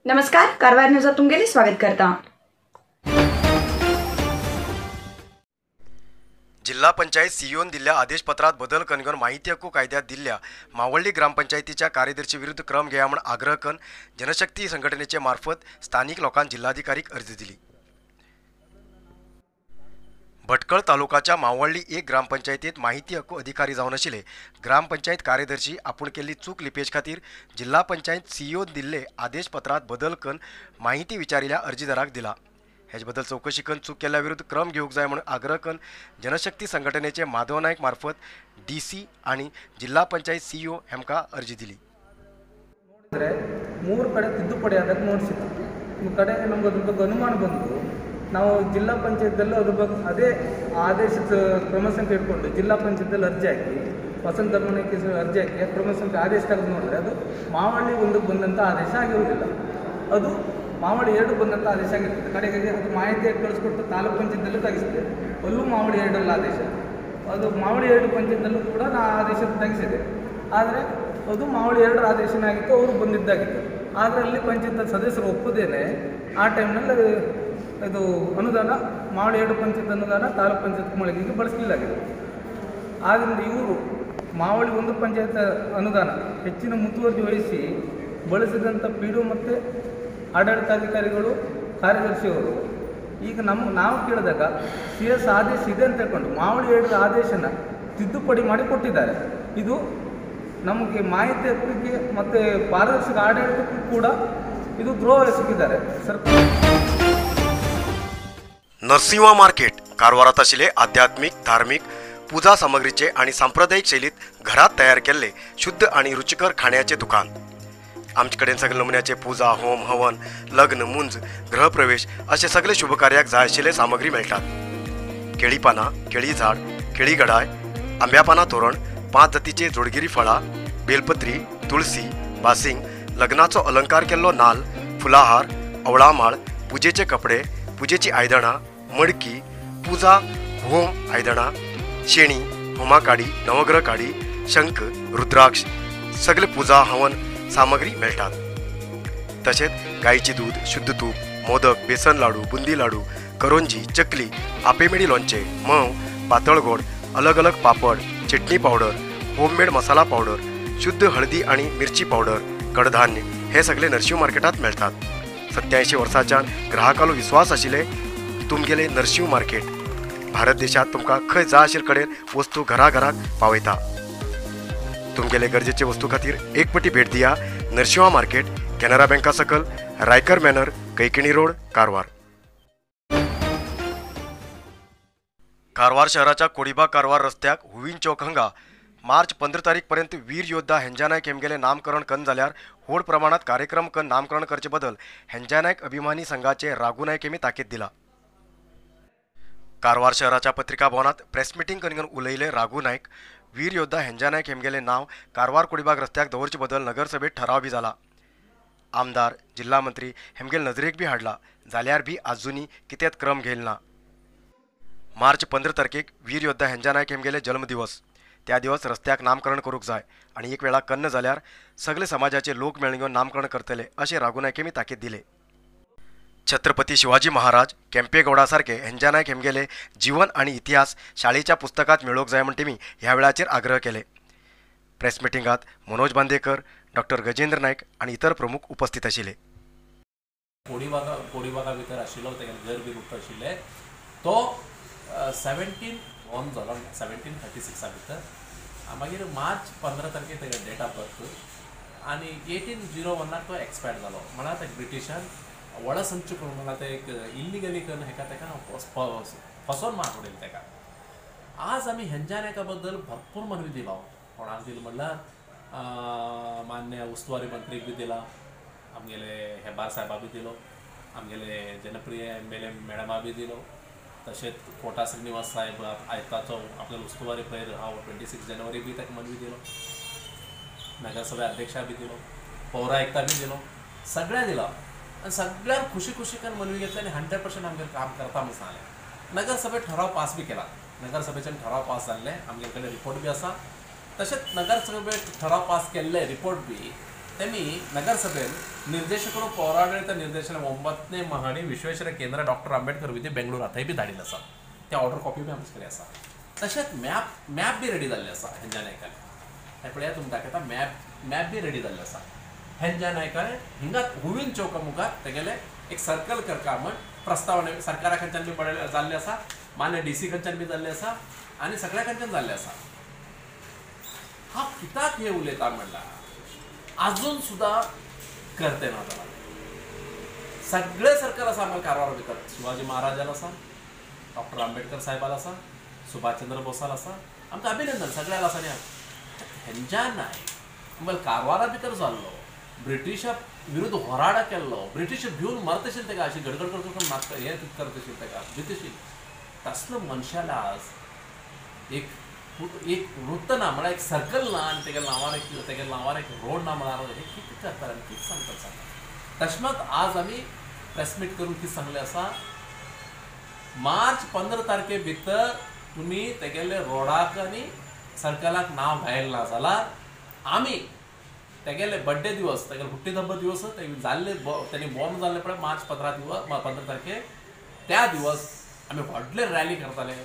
नमस्कार, कारवार न्यूजात तुमगेले स्वागत करता। जिल्हा पंचायत सीईओन दिल्ल्या आदेशपत्रात बदल करून माहिती हक्क कायद्यात दिल्ल्या मावळ्ळी ग्रामपंचायतीच्या कार्यदर्शी विरुद्ध क्रम घेया म्हूण आग्रह करून जनशक्ती संघटनेचे मार्फत स्थानिक लोकांनी जिल्हाधिकारीक अर्ज दिली। भटकळ तालुकाच्या मावळ्ळी एक ग्रामपंचायतीत माहिती हक्क अधिकारी जावन आशिल्ले ग्रामपंचायत कार्यदर्शी आपूण केल्ली चूक लिपेश खातीर जिल्हा पंचायत सीईओन दिल्ले आदेशपत्रात बदल करून माहिती विचारिल्ल्या अर्जीदाराक दिला। हेचे बद्दल चौकशी करून चूक केल्ल्या विरुद्ध क्रम घेवंक जाय म्हणून आग्रह करून जनशक्ती संघटनेचे माधव नायक मार्फत डीसी आणि जिल्हा पंचायत सीईओ हेमका अर्जी दिली। ಮೂರು ಕಡೆ ತಿದ್ದುಪಡಿ ಆದಾಗ ನೋಡಿಸಿತ್ತು. ಕಡೆಗೆ ನಮ್ಗೆ ಅದ್ರ ಬಗ್ಗೆ ಅನುಮಾನ ಬಂತು. ನಾವು ಜಿಲ್ಲಾ ಪಂಚಾಯತ್ದಲ್ಲೂ ಅದ್ರ ಬಗ್ಗೆ ಅದೇ ಆದೇಶದ ಕ್ರಮ ಸಂಖ್ಯೆ ಇಟ್ಕೊಂಡು ಜಿಲ್ಲಾ ಪಂಚಾಯತ್ದಲ್ಲಿ ಅರ್ಜಿ ಹಾಕಿ, ವಸಂತ ಧರ್ಮನಾಯ್ಕ ಅರ್ಜಿ ಹಾಕಿ ಕ್ರಮ ಸಂಖ್ಯೆ ಆದೇಶ ತೆಗೆದು ನೋಡಿದ್ರೆ ಅದು ಮಾವಳ್ಳಿ ಒಂದಕ್ಕೆ ಬಂದಂಥ ಆದೇಶ ಆಗಿರುವುದಿಲ್ಲ, ಅದು ಮಾವಳ್ಳಿ ಎರಡು ಬಂದಂಥ ಆದೇಶ ಆಗಿರ್ತದೆ. ಕಡೆಗೆ ಅದು ಮಾಹಿತಿ ಕಳಿಸ್ಕೊಟ್ಟು ತಾಲೂಕು ಪಂಚಾಯತ್ದಲ್ಲೂ ತೆಗೆಸಿದೆ, ಅಲ್ಲೂ ಮಾವಳ್ಳಿ ಎರಡಲ್ಲ ಆದೇಶ, ಅದು ಮಾವಳ್ಳಿ ಎರಡು ಪಂಚಾಯತ್ದಲ್ಲೂ ಕೂಡ ನಾ ಆದೇಶ ತೆಗೆಸಿದೆ. ಆದರೆ ಅದು ಮಾವಳ್ಳಿ ಎರಡರ ಆದೇಶನೇ ಆಗಿತ್ತು, ಅವರು ಬಂದಿದ್ದಾಗಿತ್ತು. ಆದರೆ ಅಲ್ಲಿ ಪಂಚಾಯತ್ ಸದಸ್ಯರು ಒಪ್ಪದೇನೆ ಆ ಟೈಮ್ನಲ್ಲಿ ಇದು ಅನುದಾನ ಮಾವಳ್ಳಿ ಎರಡು ಪಂಚಾಯತ್ ಅನುದಾನ ತಾಲೂಕು ಪಂಚಾಯತ್ ಕುಮಳಿಗೆ ಬಳಸಲಿಲ್ಲಾಗಿದೆ. ಆದ್ದರಿಂದ ಇವರು ಮಾವಳ್ಳಿ ಒಂದು ಪಂಚಾಯತ್ ಅನುದಾನ ಹೆಚ್ಚಿನ ಮುತುವರ್ಜಿ ವಹಿಸಿ ಬಳಸಿದಂಥ ಪಿ ಡಿ ಒ ಮತ್ತು ಆಡಳಿತಾಧಿಕಾರಿಗಳು, ಕಾರ್ಯದರ್ಶಿಯವರು ಈಗ ನಾವು ಕೇಳಿದಾಗ ಸಿ ಎಸ್ ಆದೇಶ ಇದೆ ಅಂತ ಹೇಳ್ಕೊಂಡು ಮಾವಳ್ಳಿ ಎರಡರ ಆದೇಶನ ತಿದ್ದುಪಡಿ ಮಾಡಿ ಕೊಟ್ಟಿದ್ದಾರೆ. ಇದು ನಮಗೆ ಮಾಹಿತಿ ಹಕ್ಕಿಗೆ ಮತ್ತು ಪಾರದರ್ಶಕ ಆಡಳಿತಕ್ಕೂ ಕೂಡ ಇದು ದ್ರೋಹ ಎಸಗಿದ್ದಾರೆ ಸರ್ಕಾರ. नरसिंहा मार्केट कारवारात आशिल्ले आध्यात्मिक, धार्मिक पूजा सामग्रीचे आणि सांप्रदायिक शैलीत घरात तयार केल्ले शुद्ध आणि रुचिकर खाण्याचे दुकान। आमचे कडेन सगळे नमुन्याचे पूजा, होम, हवन, लग्न, मुंज, गृहप्रवेश असे सगळे शुभकार्याक जाय आशिल्ले सामग्री मेळटात। केळी पानां, केळी झाड, केळी गडाय, आंब्या पानां तोरण, 5 जातीचे जोडगिरी फळां, बेलपत्री, तुळसी, बासिंग, लग्नाचो अलंकार केल्लो नाल, फुलाहार, अवळामाळ, पुजेचे कपडे, पुजेची आयदनां, मडकी, पूजा होम आयदनां, शेणी, होमा काडी, नवग्रह काडी, शंख, रुद्राक्ष सगळे पूजा हवन सामग्री मेळटात। तशेंच गायचे दूध, शुद्ध तूप, मोदक, बेसन लाडू, बुंदी लाडू, करोंजी, चकली, आपेमेडी लोणचें, म्होंव, पातळ गोड, अलग अलग पापड, चटणी पावडर, होममेड मसाला पावडर, शुद्ध हळदी आणि मिरची पावडर, कडधान्य हे सगळे नरशिंव मार्केटात मेळटात। 87 वर्सांच्यान ग्राहकालो विश्वास आशिल्ले तुमगेले नरशिंव मार्केट भारत देशात तुमकां खंय जाय आशिल्ले कडेन वस्तू घरा घराक पावयता। तुमगेले गरजेचे वस्तू खातीर एक पटी भेट दिया नरशिंहा मार्केट, कॅनरा बँका सकल, रायकर मॅनर, कैकिणी रोड, कारवार। कारवार शहराच्या कोडीबाग कारवार रस्त्याक हुवीन चौक हांगा मार्च 15 तारीख पर्यंत वीर योद्धा हेंजा नायक हेमगेले नामकरण कन जाल्यार व्हड प्रमाणात कार्यक्रम कन नामकरण करचे बदल हेंजा नायक अभिमानी संघाचे राघू नायक हेमी ताकीद दिला। कारवार शहराच्या पत्रिका भवनात प्रेस मिटींग करून उलयले राघू नायक, वीर योद्धा हेंजा नायक हेमगेले नाव कारवार कोडीबाग रस्त्याक दवरचे बदल नगरसभेत ठराव बी जाला। आमदार, जिल्हा मंत्री हेमगेल नजरेक बी हाडला जाल्यार बी आजुनी कितेंच क्रम घेयल ना। मार्च 15 तारखेक वीर योद्धा हेंजा नायक हेमगेले जल्मदिवस, त्या दिवस रस्त्याक नामकरण करूंक जाय आनी एक वेळा कन्न जाल्यार सगळे समाजाचे लोक मेळून घेवन नामकरण करतले अशें राघू नायक हेमी ताकीद दिले। छत्रपती शिवाजी महाराज, केम्पेगौडा सारखे हेंजा नायक हेमगेले जीवन आनी इतिहास शाळेच्या पुस्तकात मेळोवंक जाय म्हण तेमी ह्या वेळाचेर आग्रह केले। प्रेस मिटिंगात मनोज बांदेकर, डॉक्टर गजेंद्र नायक आनी इतर प्रमुख उपस्थित आशिल्ले। कोडीबागा भितर आशिल्लो, तेगेलें घर बी खूब आशिल्लें। तो 17 ऑन जालो 1736 भितर। मागीर मार्च 15 तारखेक तेगे डेट ऑफ बर्थ आनी 1801 तो एक्सपायर जालो। म्हळ्यार ते ब्रिटिशान व्हडा संच करून म्हळ्यार ते एक इल्लिगली करून हेका तेका फसोवन मार उडयलें तेका। आज आमी हेंच्या नायका बद्दल भरपूर मनवी दिलो। कोणाक दिलो म्हणल्यार मान्य उस्तवारी मंत्रीक बी दिला, आमगेले हेबार साहेबा बी दिलो, आमगेले जनप्रिय एम एल ए मॅडमा बी दिलो, तशेंच कोटा श्रीनिवास साहेब आयताचो आपल्या उस्तवारी पयर हांव 26 जानेवारी बी ताका मनवी दिलो, नगरसभा अध्यक्षा बी दिलो, पौरायुक्ता बी दिलो, सगळ्या दिलो आनी सगळ्यांक खुशी खुशीकान मनवी घेतली आनी 100% आमगेलें काम करता म्हूण सांगलें। नगरसभेत ठराव पास बी केला, नगरसभेच्यान ठराव पास जाल्ले, आमगे कडेन रिपोर्ट बी आसा। तशेंच नगरसभेत ठराव पास केल्ले रिपोर्ट बी तेमी ನಗರಸಭೆಯಲ್ಲಿ ನಿರ್ದೇಶಕರು ಪೌರಾಡಳಿತ ನಿರ್ದೇಶನ 9ನೇ ಮಹಡಿ ವಿಶ್ವೇಶ್ವರ ಕೇಂದ್ರ ಡॉक्टर आंबेडकर विद्या बेंगळूर आतांय बी धाडिल्लें आसा. ते ऑर्डर कॉपी बी आमचे कडेन आसा. तशेंच मॅप बी रेडी जाल्ले आसा हेंच्या नायकाले. हें पळया तुमकां दाखयता, मॅप बी रेडी जाल्ले आसा हेंच्या नायकाले. हिंगा हुवीन चौका मुखार तेगेले एक सर्कल करका म्हण प्रस्ताव सरकारा कडच्यान बी जाल्ले आसा, मान्य डीसी कडच्यान बी जाल्ले आसा आनी सगळ्या कडच्यान जाल्ले आसा. हांव कित्याक हें उलयता म्हणल्यार अजून सुद्दां करते ना जाला. सगळे सरकार आसा आमकां कारवार भितर, शिवाजी महाराजाला आसा, डॉक्टर आंबेडकर साहेबाला आसा, सुभाषचंद्र बोसाल आसा, आमकां अभिनंदन सगळ्याला आसा. न्ही हेंच्या नायक म्हणल्यार कारवारा भितर जाल्लो ब्रिटिशा विरुद्ध होराडा केल्लो, ब्रिटीश भिवन मरतशील तेका, अशी गडगड करून नाक हें करतशील तेका भितशील, तसलो मनशाला आज एक एक वृत्त ना म्हळ्यार एक सर्कल ना आनी तेगे नांवार एक रोड ना म्हळ्यार हें कितें करता आनी कितें सांगता सांगा. तशेंच आज आमी प्रेस मीट करून कितें सांगलें आसा, मार्च 15 तारखे भितर तुमी तेगेले रोडाक आनी सर्कलाक नांव घायलें ना जाल्यार आमी तेगेले बड्डे दिवस, तेगेले हुट्टीधब्बो दिवस जाल्ले तेणी बॉर्न जाल्ले पळय मार्च 15 तारखे, त्या दिवस आमी व्हडले रॅली करताले,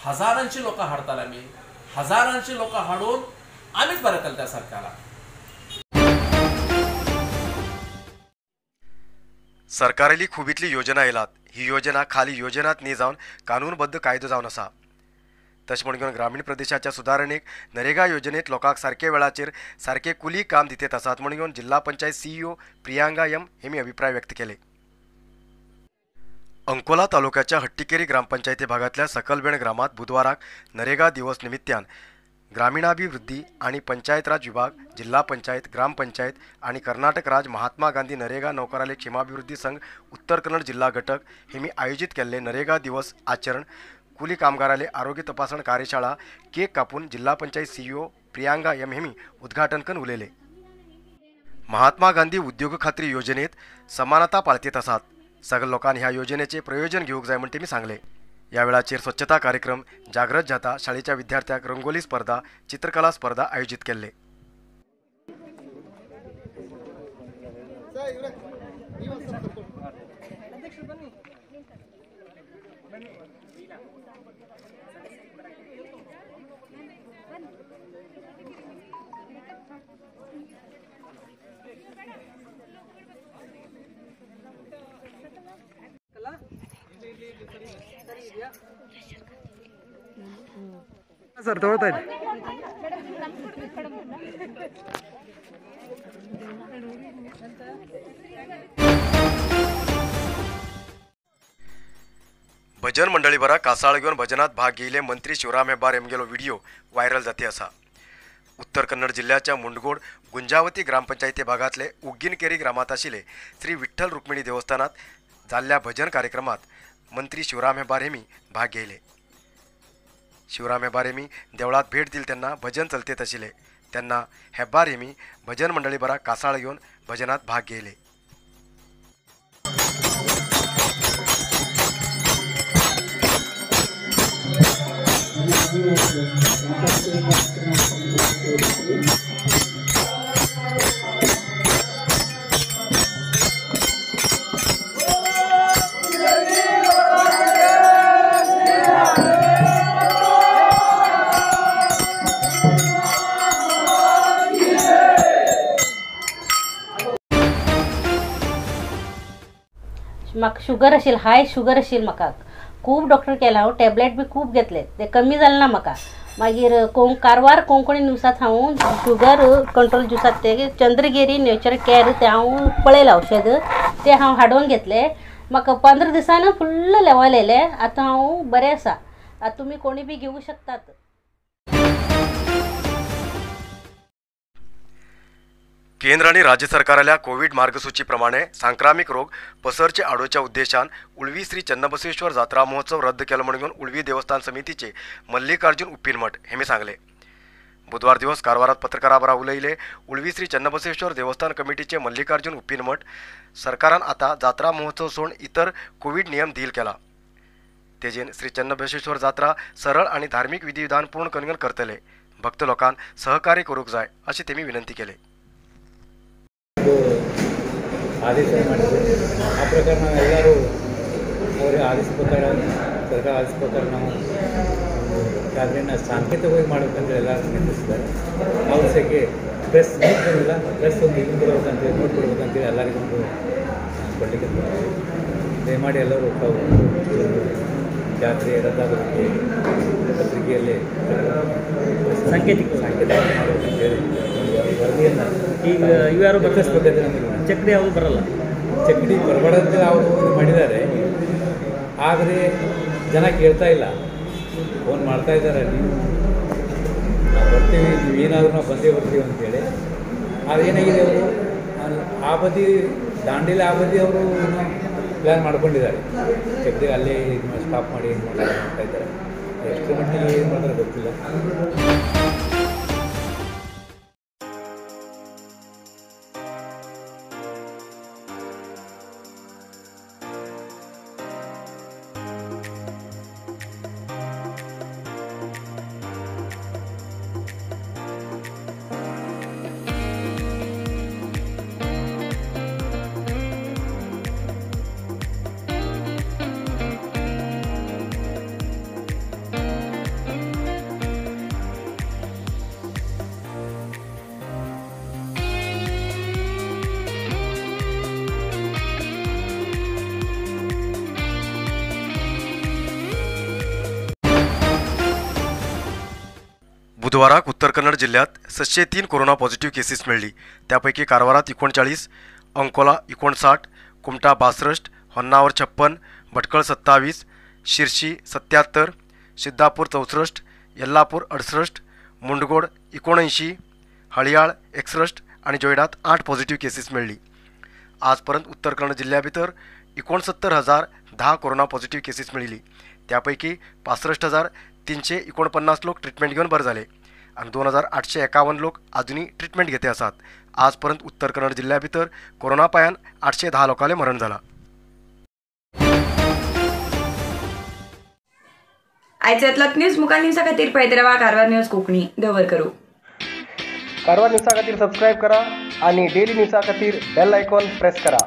हजारांची लोकां हाडताले, आमी हजारांची लोकां हाडून आमीच बरयताले त्या सरकाराक. सरकाराली खुबीतली योजना येयलात, ही योजना खाली योजनात न्ही जावन कानूनबद्ध कायदो जावन आसा. तशें म्हणून ग्रामीण प्रदेशाच्या सुदारणेक नरेगा योजनेत लोकांक सारके वेळाचेर सारके कुली काम दितेत आसात म्हणून जिल्हा पंचायत सीईओ प्रियांका यम हेमी अभिप्राय व्यक्त केले. अंकोला तालुक्याच्या हट्टीकेरी ग्रामपंचायती भागातल्या सकलबेण ग्रामात बुधवाराक नरेगा दिवस निमित्तान ग्रामीणाभिवृद्धी आणि पंचायत राज विभाग, जिल्हा पंचायत, ग्रामपंचायत आणि कर्नाटक राज्य महात्मा गांधी नरेगा नौकराले क्षेमाभिवृद्धी संघ उत्तर कन्नड जिल्हा घटक हेमी आयोजित केल्ले नरेगा दिवस आचरण कुली कामगाराले आरोग्य तपासण कार्यशाळा केक कापून जिल्हा पंचायत सीईओ प्रियांका एम हेमी उद्घाटन करून उलयले. महात्मा गांधी उद्योग खात्री योजनेत समानता पाळतीत आसात, सगळ्या लोकांनी ह्या योजनेचे प्रयोजन घेवंक जाय म्हण तेमी सांगले. या वेळाचेर स्वच्छता कार्यक्रम, जागृत जाता, शाळेच्या विद्यार्थ्यांक रंगोली स्पर्धा, चित्रकला स्पर्धा आयोजित केल्ले. ಸರ್ ತಗೊಳ್ತಾ ಇದೆ. भजन मंडळी बरा कासाळ घेवन भजनात भाग घेयले मंत्री शिवराम हेब्बार हेमगेलो व्हिडिओ व्हायरल जाती आसा. उत्तर कन्नड जिल्ह्याच्या मुंडगोड गुंजावती ग्रामपंचायती भागातले उग्गिनकेरी ग्रामात आशिल्ले श्री विठ्ठल रुक्मिणी देवस्थानात जाल्ल्या भजन कार्यक्रमात मंत्री शिवराम हेब्बार हेमी भाग घेयले. शिवराम हेब्बार हेमी देवळात भेट दिली तेन्ना भजन चलतेत आशिल्ले तेन्ना हेब्बार हेमी भजन मंडळी बरा कासाळ घेवन भजनात भाग घेयले. म्हाका शुगर आशिल्ली, हाय शुगर आशिल्ली म्हाका, खूब डॉक्टर केला हांव, टॅबलेट बी खूब घेतले ते कमी जालें ना म्हाका. मागीर कारवार कोंकणी न्यूजांत हांव शुगर कंट्रोल ज्युसात ते चंद्रगिरी नेचर केअर ते हांव पळयलां औषध, ते हांव हाडून घेतले. म्हाका 15 दिसांनी फुल्ल लेवल येयलें. आतां हांव बरें आसा. आतां तुमी कोणी बी घेवंक शकतात. केंद्र आणि राज्य सरकाराल्या कोविड मार्गसूचीप्रमाणे सांक्रामिक रोग पसरचे आडोवच्या उद्देशान उळवी श्री चन्नबसवेश्वर जात्रा महोत्सव रद्द केलो म्हणून उळवी देवस्थान समितीचे मल्लिकार्जुन उप्पिनमठ हेमी सांगले. बुधवार दिवस कारवारात पत्रकाराबरोबर उलयले उळवी श्री चन्नबसवेश्वर देवस्थान कमिटीचे मल्लिकार्जुन उप्पिनमठ सरकारान आता जात्रा महोत्सव सोडून इतर कोविड नियम धील केला. तेजेन श्री चन्नबसवेश्वर जात्रा सरळ आणि धार्मिक विधिविधान पूर्ण करून करतले, भक्त लोकांक सहकार्य करूक जाय अशी तेमी विनंती केली. ಆದೇಶ ಮಾಡಿದ್ರು. ಆ ಪ್ರಕಾರ ನಾವೆಲ್ಲರೂ ಅವರ ಆದೇಶ ಪ್ರಕಾರ, ಸರ್ಕಾರ ಆದೇಶ ಪ್ರಕಾರ ನಾವು ಜಾತ್ರೆಯನ್ನು ಸಾಂಕೇತಿಕವಾಗಿ ಮಾಡಬೇಕಂತೇಳಿ ಎಲ್ಲರೂ ನಿರ್ಧರಿಸಿದ್ದಾರೆ. ಆ ವಿಷಯಕ್ಕೆ ಪ್ರೆಸ್ ನೋಟ್ ಬರೋಲ್ಲ, ಪ್ರೆಸ್ ಒಂದು ಇದು ಕೊಡ್ಬೇಕಂತೇಳಿ, ನೋಟ್ ಕೊಡ್ಬೇಕಂತೇಳಿ ಎಲ್ಲರಿಗೂ ಒಂದು ಕೊಡಲಿಕ್ಕೆ ದಯಮಾಡಿ ಎಲ್ಲರೂ ತಾವು ಜಾತ್ರೆ ರದ್ದಾಗೋದಕ್ಕೆ ಪತ್ರಿಕೆಯಲ್ಲಿ ಸಾಂಕೇತಿಕ ಮಾಡಬೇಕಂತೇಳಿ ವರದಿಯನ್ನು ಈಗ ಇವ್ಯಾರು ಬದಲಿಸ್ಬೇಕಂತ ನಮಗೆ ಚಕ್ಡಿ ಯಾವುದು ಬರಲ್ಲ, ಚಕ್ಡಿ ಬರಬಾರ್ದಂತ ಅವರು ಇದು ಮಾಡಿದ್ದಾರೆ. ಆದರೆ ಜನ ಕೇಳ್ತಾ ಇಲ್ಲ, ಫೋನ್ ಮಾಡ್ತಾ ಇದ್ದಾರೆ, ನೀವು ನಾವು ಬರ್ತೀವಿ, ನೀವು ಏನಾದರೂ ನಾವು ಬಂದೇ ಬರ್ತೀವಿ ಅಂತೇಳಿ. ಆದರೆ ಏನಾಗಿದೆ, ಅವರು ಆ ಬದಿ ದಾಂಡೇಲಿ ಆ ಬದಿ ಅವರು ಏನೋ ಪ್ಲ್ಯಾನ್ ಮಾಡ್ಕೊಂಡಿದ್ದಾರೆ, ಚಕ್ಡಿ ಅಲ್ಲೇ ಇದು ಸ್ಟಾಪ್ ಮಾಡಿ ಏನು ಮಾಡ್ತಾರೆ ಅಂತ ಇದ್ದಾರೆ. ಎಷ್ಟು ಮಟ್ಟಿಗೆ ಏನು ಮಾಡ್ತಾರೆ ಗೊತ್ತಿಲ್ಲ. बुधवाराक उत्तर कन्नड जिल्ह्यात 703 कोरोना पॉझिटिव्ह केसीस मेळ्ळी. त्यापैकी कारवारात 39, अंकोला 59, कुमठा 62, होन्नावर 56, भटकळ 27, शिरशी 77, सिद्धापूर 64, येल्लापूर 68, मुंडगोड 79, हळियाळ 61 आणि जोयडात 8 पॉझिटिव्ह केसीस मेळ्ळी. आजपर्यंत उत्तर कन्नड जिल्ह्या भितर 69,010 कोरोना पॉझिटिव्ह केसीस मेळिल्ली. त्यापैकी 65,349 लोक ट्रिटमेंट घेवन बरे जाले आनी 2,851 लोक आजुनूय ट्रिटमेंट घेते आसात. आजपर्यंत उत्तर कन्नड जिल्ह्या भितर कोरोना पायान 810 लोकांले मरण जाला. आयच्यातलो न्यूज मुखार न्यूजा खातीर पळयत रावा कारवार न्यूज कोंकणी. दवर करू कारवार न्यूजा खातीर सबस्क्रायब करा आणि डेली न्यूजा खातीर बेल आयकॉन प्रेस करा.